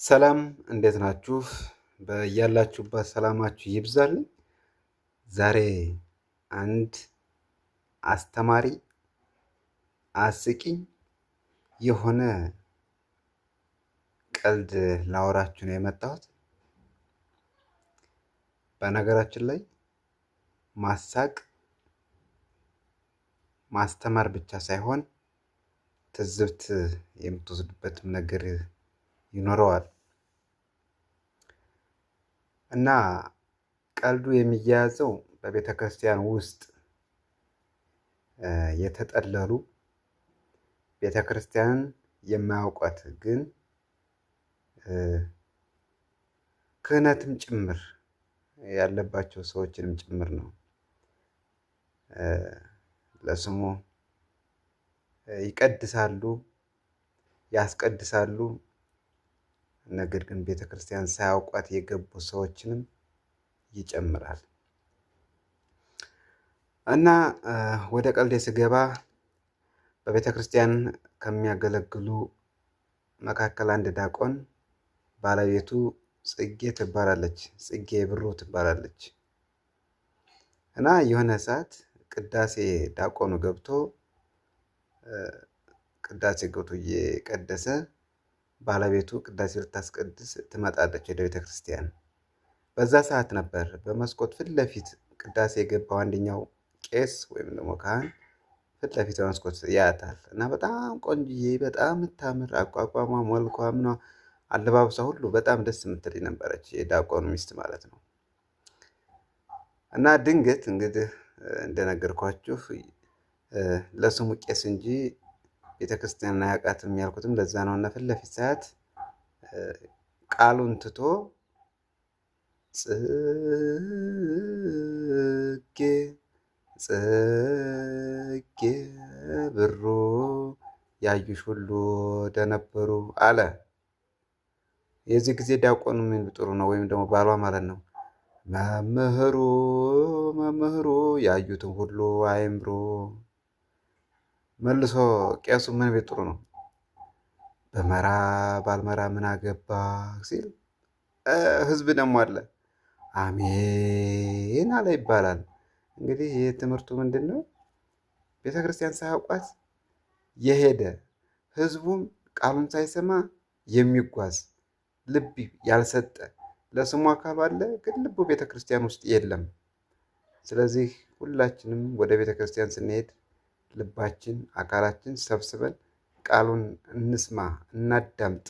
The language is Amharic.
ሰላም እንዴት ናችሁ? በያላችሁበት ሰላማችሁ ይብዛልኝ። ዛሬ አንድ አስተማሪ አስቂኝ የሆነ ቀልድ ላወራችሁ ነው የመጣሁት። በነገራችን ላይ ማሳቅ ማስተማር ብቻ ሳይሆን ትዝብት የምትወስዱበትም ነገር ይኖረዋል እና ቀልዱ የሚያያዘው በቤተ ክርስቲያን ውስጥ የተጠለሉ ቤተ ክርስቲያንን የማያውቋት ግን ክህነትም ጭምር ያለባቸው ሰዎችንም ጭምር ነው። ለስሙ ይቀድሳሉ፣ ያስቀድሳሉ። ነገር ግን ቤተ ክርስቲያን ሳያውቋት የገቡ ሰዎችንም ይጨምራል። እና ወደ ቀልዴ ስገባ በቤተ ክርስቲያን ከሚያገለግሉ መካከል አንድ ዲያቆን ባለቤቱ ጽጌ ትባላለች። ጽጌ ብሩ ትባላለች። እና የሆነ ሰዓት ቅዳሴ ዲያቆኑ ገብቶ ቅዳሴ ገብቶ እየቀደሰ ባለቤቱ ቅዳሴ ልታስቀድስ ትመጣለች ወደ ቤተ ክርስቲያን። በዛ ሰዓት ነበር በመስኮት ፊት ለፊት ቅዳሴ የገባው አንደኛው ቄስ ወይም ደግሞ ካህን ፊት ለፊት በመስኮት ያያታል። እና በጣም ቆንጅዬ፣ በጣም የምታምር አቋቋሟ፣ መልኳ፣ ምኗ፣ አለባበሷ ሁሉ በጣም ደስ የምትል ነበረች፣ የዲያቆኑ ሚስት ማለት ነው። እና ድንገት እንግዲህ እንደነገርኳችሁ ለስሙ ቄስ እንጂ ቤተክርስቲያን አያውቃትም ያልኩትም ለዛ ነው። እና ፊት ለፊት ሰዓት ቃሉን ትቶ ጽጌ ጽጌ ብሩ ያዩሽ ሁሉ ደነበሩ አለ። የዚህ ጊዜ ዲያቆኑ ምን ጥሩ ነው፣ ወይም ደግሞ ባሏ ማለት ነው። መምህሩ መምህሩ ያዩትን ሁሉ አይምሩ። መልሶ ቄሱ ምን ቤት ጥሩ ነው፣ በመራ ባልመራ ምን አገባ ሲል ህዝብ ደግሞ አለ አሜን አለ ይባላል። እንግዲህ ይህ ትምህርቱ ምንድን ነው? ቤተ ክርስቲያን ሳያውቋት የሄደ ህዝቡም ቃሉን ሳይሰማ የሚጓዝ ልብ ያልሰጠ ለስሙ አካሉ አለ፣ ግን ልቡ ቤተ ክርስቲያን ውስጥ የለም። ስለዚህ ሁላችንም ወደ ቤተ ክርስቲያን ስንሄድ ልባችን አካላችን ሰብስበን ቃሉን እንስማ፣ እናዳምጥ።